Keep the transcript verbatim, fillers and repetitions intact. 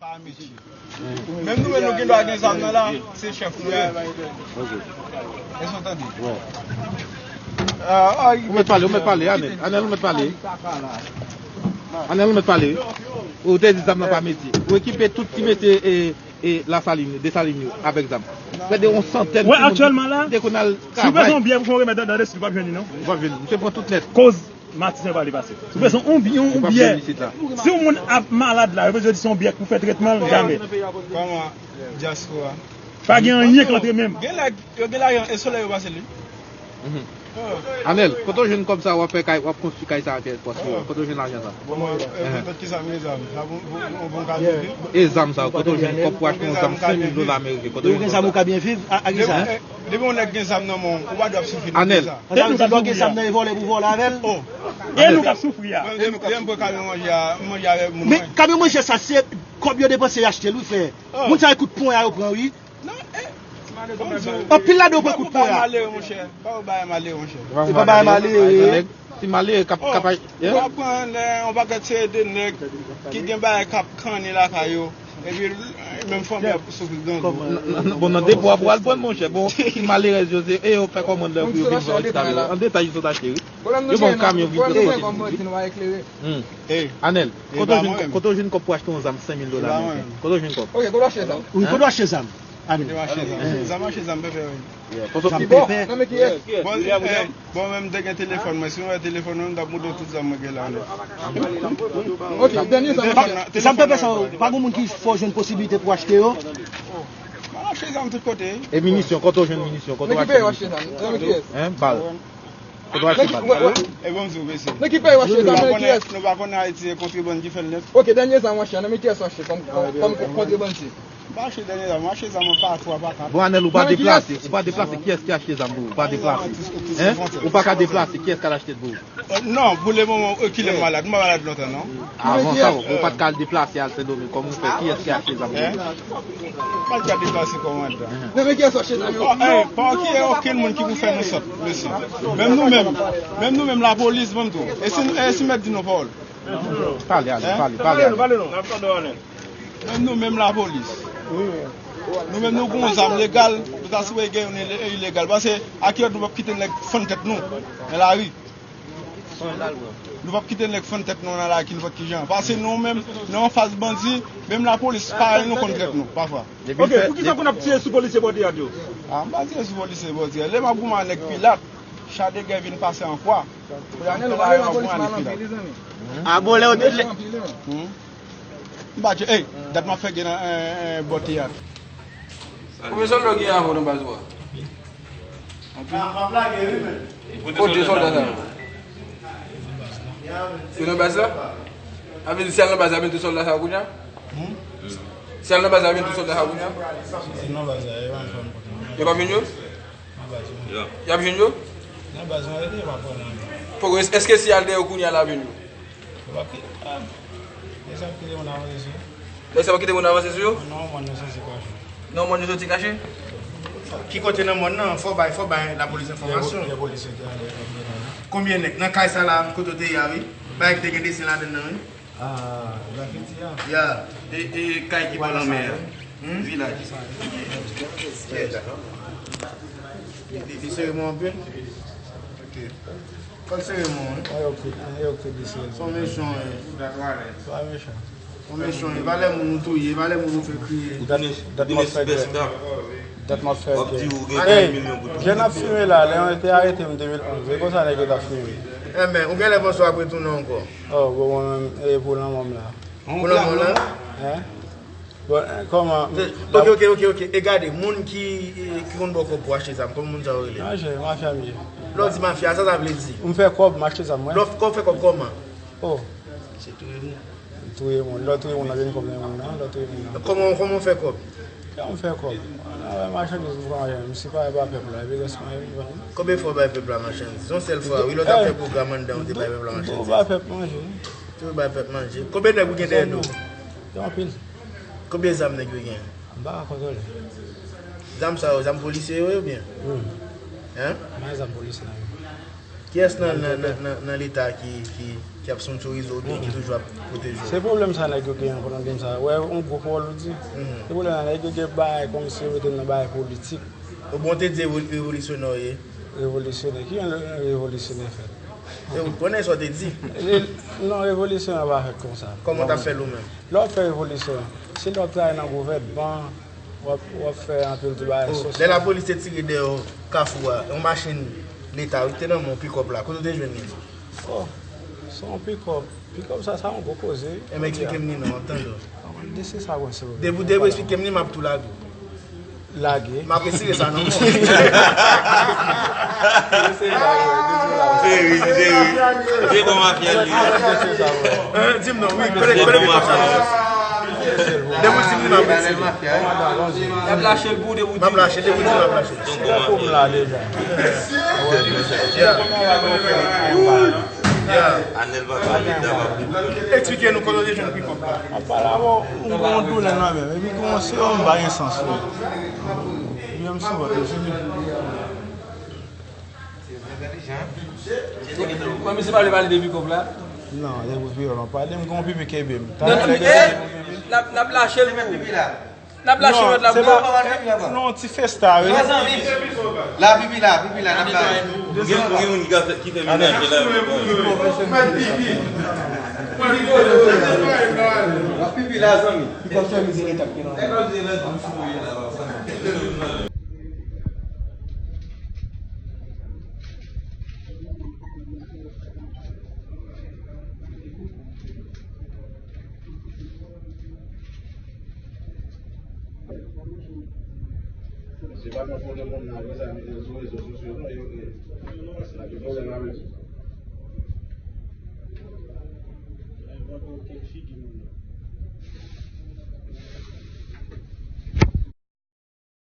Menm nou menm nou gen dwa gen zam nan la, se chèf nou ye. Èske w tande? Ou mèt pale, ou mèt pale, Anèl. Anèl, ou mèt pale. Anèl, ou mèt pale. Ou te di zam nan pa metye. Ou ekipe tout ti mesye e, e Lasalin, Desalin yo avèk zam. Prè de yon santèn timoun te konn al kay. Si w bezwen yon byè pou fè yon remèd nan, nan lespri, w ap jwenn li, non? W ap jwenn li. Misye pran tout nèt. Koz Matisyen pale pase. Si w bezwen yon byè, yon, yon byè. Si yon moun ap malad la, yo bezwen di se yon byè pou fè tretman l, jamè. Kòman dyaspora? Pa gen anyen k antre menm. Gen nèg, yo gen lajan, e solèy yo pase li. Anèl, kote w jwenn kòb sa w ap fè kay, w ap konstwi kay sa ak pòs yo? Kote w jwenn lajan sa? Bon, e, e, ki zam, e zam. Sa bon, bon, bon, bon ka viv. E zam sa, kote w jwenn kòb pou achte yon zam senk mil dola ameriken? Kote w jwenn kòb sa? Ou gen zam ou ka byen viv, a, a ki sa? Depi yon nèg gen zam nan men w, ou pa dwe ap soufri nan peyi sa. Anèl. Sa vle di lè w gen zam nan e vòlè pou vòlè avè l? Oh. E nou k ap soufri a. Lè m pran kamyon manje a, m manje avèk moun mwen. Men kamyon manje sa se kòb yo depanse yo achte l wi frè. Moun sa yo kout ponya yo pran wi. Non, eh. Anpil ladan yo pran kout ponya. Pa yon bagay malere monchè. Pa yon bagay malere monchè. E pa bagay malere. Ti malere k ap, k ap, w ap pran yon pakèt seri de nèg ki gen bagay k ap kannen lakay yo. Epi menm fanmi ap soufri grangou. Bon, nan depo a pou al pran monchè. Bon, ti malerèz yo se e yo fè kòmann lè pou yo vin pran ti kamyon an detaj yo sot achte wi. Yo ba w kamyon vin pran ti. Anèl, kote w jwenn, kote w jwenn kòb pou achte yon zam senk mil dola ameriken? Kote w jwenn kòb? Ok, kote w achte zam? Wi, kote w achte zam? Anèl. Kote w achte zam? Zam achte zam pèpè wi. Zam pèpè. Bon, eh, bon, menm te gen telefòn mwen, si mwen wè telefòn mwen, m t ap montre w tout zam mwen gen la. Ok, dènye zam. Zam pèpè sa yo, pa gen moun ki fè w jwenn posiblite pou achte yo? M al achte zam tout kote. E minisyon, kote w jwenn minisyon? Kote w achte minisyon? Hein, bal. Kote w achte bal? E bon, m di w, mesye. Nan ki peyi w achte zam? Nan men kiyès? Nou pa konnen Ayiti, se kontrebann ki fè l nèt. Ok, dènye zam w achte, nan men kiyès w achte kòm, kòm kontrebann? M pa achte dènye zam, m achte zam an pa twa, pa kat. Bon, Anèl, ou pa deplase, ou pa deplase, kiyès ki achte zam pou ou? Ou pa deplase. Hein? Ou pa ka deplase, kiyès k al achte l pou ou? Euh, non, pou le moman, euh, kilè m malad, m pa malad lontan, non. Avan sa, ou pa t ka al deplase al Sendomeng, kòman w fè, kiyès ki achte zam pou ou? Hein? M pa t ka deplase kòman dan. Nan men kiyès w achte zam yo? Pa ki okenn moun ki pou fè nou sòt, mesye. Menm nou menm, menm nou menm lapolis, ban m di w. E si, e si mèt di nou pawòl? Pale, ale, pale, pale, ale. Menm nou menm lapolis. Nou menm nou gon zam legal, nou ta sipoze gen youn ile-, ilegal. Paske a kilòt nou p ap kite nèg fann tèt nou nan lari. Nou p ap kite nèg fann tèt nou nan lari ki nenpòt ki jan. Paske nou menm, nou anfas bandi, menm lapolis parèy nou konn trèt nou, pafwa. Ok, poukisa konn ap tire sou polisye Bòdeyad yo? A, m pa tire sou polisye Bòdeyad. Lè m ap goumen ak nèg Pilat, cha de gè vin pase an kwa. Pou y ap anpile anpile, zanmi. A bon, lè yo te, lè M pa tcheke, ey, dat m ap fè gen nan, eh, eh, bò teyat. Konbyen sòlda w gen avè w nan baz ou a? Anpil. Kote sòlda sa yo? Yo nan baz la? Sa vle di si y al nan baz la, y ap jwenn tout sòlda sa yo kounye a? Si y al nan baz la, y ap jwenn tout sòlda sa yo kounye a? Si nan baz la, yo pa jwenn kote. Yo p ap jwenn yo? Nan baz yo. Y ap jwenn yo? Nan baz mwen rete, yo pa pran nan. Poko, èske si y al dèyè yo kounye a, l ap jwenn yo? Yo p ap kite, ah, yo sa kite moun avanse sou yo. Yo sa kite moun avanse sou yo? Non, mòn yo soti kache. Non, mòn yo soti kache? Ki kote nan mòn nan? Fò bay, fò bay lapolis enfòmasyon. Lè polis yo te ale, yo te ale. Konbyen nèg? Nan kay sa la, kote w te ye a, wi. Bay ki te gen desen ladann nan, wi. Ah, Grafiti a? Ya. E, e kay ki bò lanmè a? Hmm? Vilaj. Yes. Li, li, li sere mwen anpil? Ok. Fò l sere mwen, wi. An yo ki, an yo ki di sere. Son mechan, wi. Pa mechan. Son mechan, wi. Valè moun ou touye, valè moun ou fè kriye. Dat, dat m ap fè grèv. Dat m ap fè grèv. Ey, jèn ap fimen la, lè yo te arete m de mil onz, e konsa nèg yo t ap fimen. Enben, ou genlè panse w ap retounen ankò? Oh, bon, mwen menm, e pou lanmò m la. Pou lanmò la? Hein? Bon, eh, kòman? Ok, ok, ok, ok. E gade, moun ki, eh, ki konn ba w kòb pou achte zam, kòman moun sa yo rele? Mafya, mafya m ye. Lè w di mafya, sa sa vle di? M fè kòb, m achte zam, wi. Lè w fè kòb, fè kòb kòman? Oh. Se touye moun. Touye moun. Lè w touye moun, w ap jwenn kòb nan men moun nan, lè w touye moun nan. Kòman, kòman w fè kòb? Kòman m fè kòb? Nan machandiz m kòmanse, m separe ba pèp la, epi rès mwen, epi vann. Konbyen fwa w bay pèp la machandiz? Yon sèl fwa, wi, lè w t ap fè pwogram anndan, ou te bay pèp la machandiz? Ba pèp manje. Toujou bay pèp manje. Konbyen nèg ou gen dèyè do w? Gen anpil. Konbyen zam nèg yo gen? M pa ka kontwole. Zam sa yo, zam polisye yo ye oubyen? Hmm. Hein? M pa gen zam polisye nan men m. Kiyès nan, nan, nan, nan, nan Leta ki, ki, ki ap sponsorize w oubyen ki toujou ap pwoteje w? Se pwoblèm sa nèg yo genyen, pwoblèm sa. Wè, yon gwoup wòl ou di. Mhm. Se pwoblèm sa nèg yo gen bagay kòmsi yo mete m nan bagay politik. Ou bon te di revo-, revolisyonè w ye? Revolisyonè? Ki yon revolisyonè fèt? E ou konnen sa w te di? Non, revolisyonè pa fèt konsa. Kòman w t ap fè l ou menm? Lè w ap fè revolisyon, se lè w ap travay nan gouvènman, w ap, w ap fè anpil ti bagay sosyal. Lè lapolis te tire dèyè w Kafou a, yon machin Leta wi, ki te nan men w, pikòp la, kote w te jwenn li? Oh, se yon pikòp. Pikòp sa, sa yon gwo koze wi. Enben, eksplike m li non, m ap tande w. Depi w, depi w eksplike m li, m ap tou lage w. Lage. M ap retire sa nan men w. Se ri, se ri. Se bon mafya li ye. Hein, di m non, wi, kote, kote pikòp sa? Depi w di m li, m ap retire. Y ap lache l pou w depi w di m. M ap lache, depi w di m, m ap lache. Se pou m la deja. Yeah. Yeah. Anèl pa pale, ta va pou. Eksplike nou kote w te jwenn pikòp la. Apa la, bon, m gen yon doulè nan men m, epi kòmanse yo, m pa gen sans yo. Epi m sou vant yo, se li. Kòm misye pa vle pale de pikòp la? Non, se pou viyòlan. Pale, m gen yon pipi kenbe m. Non, non, eh, n ap, n ap lache l pou ou. N ap lache lòt la pou ou. Non, ti festa wi. La pipi la, pipi la, n ap lache. Ou gen, ou gen moun ki ka fè, ki fè menaj la. Pipi la, zanmi. Se pa nan fon de moun nan, mezanmi, se sou rezo sosyo, non, yo, yo, yo, yo, yo, yo, yo,